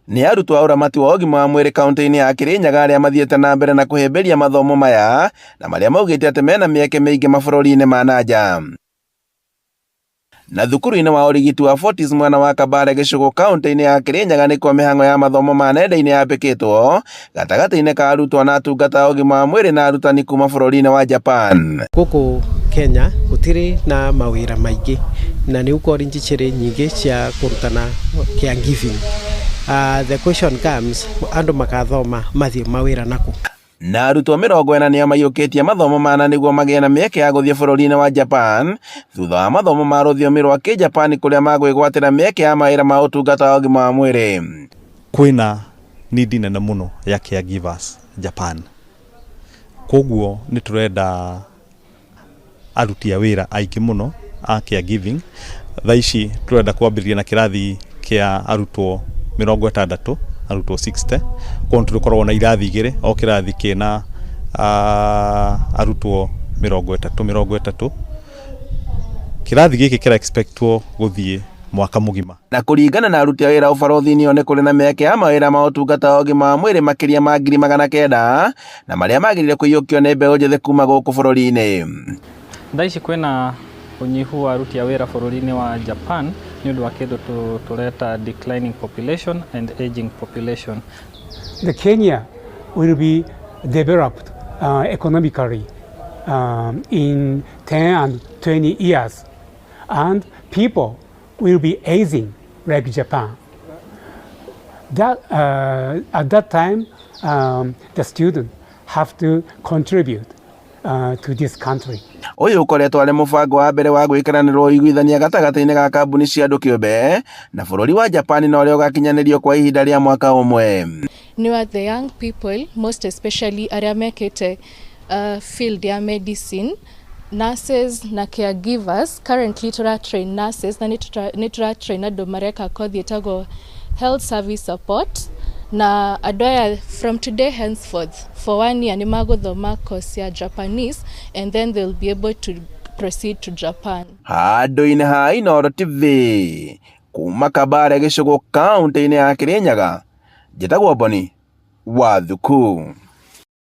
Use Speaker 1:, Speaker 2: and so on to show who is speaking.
Speaker 1: Nĩ arutwo a ũramati wa ũgima wa mwĩrĩ kaunti-inĩ ya Kirinyaga arĩa mathiĩte na mbere na kũhĩmbĩria mathomo maya na marĩa maugĩte atĩ mena mĩeke mĩingĩ mabũrũri-inĩ ma na nja. Na thukuru-inĩ wa ũrigiti wa Fortis mwena wa Kabale Gĩcũgũ kaunti-inĩ ya Kirinyaga nĩkuo mĩhang'o ya mathomo ma nenda-inĩ yambĩkĩtwo gatagatĩ-inĩ ka arutwo na atungata a ũgima wa mwĩrĩ na arutani kuma bũrũri-inĩ wa Japan.
Speaker 2: Gũkũ Kenya gũtirĩ na mawĩra maingĩ na nĩ college cirĩ nyingĩ cia kũrutana caregiving. The question comes, andũ makathoma mathiĩ mawĩra nakũ?
Speaker 1: Na arutwo 40 nĩo maiyũkĩtie mathomo mana nĩguo magĩe na mĩeke ya gũthiĩ bũrũri-inĩ wa Japan thutha wa mathomo ma rũthiomi rwa Kĩjapani kũrĩa magwĩgwatĩra mĩeke ya mawĩra ma ũtungata wa ũgima wa mwĩrĩ.
Speaker 3: Kwĩna need nene mũno ya caregivers Japan, koguo nĩ tũrenda aruti a wĩra aingĩ mũno a caregiving. Thaa ici tũrenda kwambĩrĩria na kĩrathi kĩa arutwo 60, arutwo 60, koguo nĩ tũrĩkoragwo na irathi igĩrĩ, o kĩrathi kĩna arutwo 30 30. Kĩrathi gĩkĩ kĩra expect wo gũthiĩ mwaka mũgima.
Speaker 1: Na kũringana na aruti a wĩra ũbarũthi-inĩ ĩyo nĩ kũrĩ na mĩeke ya mawĩra ma ũtungata wa ũgima wa mwĩrĩ makĩria ma 900,000 na marĩa magĩrĩire kũiyũkio nĩ mbeũ njĩthĩ kuma gũkũ bũrũri-inĩ.
Speaker 4: Thaa ici kwĩna ũnyihu wa aruti a wĩra bũrũri-inĩ wa Japan nĩ ũndũ wa kĩndũ tũreta declining population and aging population.
Speaker 5: The Kenya will be developed economically in 10 and 20 years, and people will be aging like Japan. At that time, the student have to contribute to this country.
Speaker 1: Ũyũ ũkoretwo arĩ mũbango wa mbere wa gwĩkĩranĩrwo ũiguithania gatagatĩ-inĩ ga kambuni cia andũ kĩũmbe na bũrũri wa Japan na ũrĩa ũgakinyanĩrio kwa ihinda rĩa mwaka ũmwe.
Speaker 6: Nĩ the young people, most especially arĩa mekĩte field ya medicine, nurses na caregivers. Currently tũra train nurses na nĩ tũra train andũ mareka kothi ĩtagwo health service support, na andũ aya from today henceforth for one year nĩ magũthoma course ya Japanese and then they'll be able to proceed to Japan.
Speaker 1: Handũ-inĩ ha Inooro TV kuma Kabare Gĩcũgũ kaunti-inĩ ya Kirinyaga, njĩtagwo Boni wa Thuku.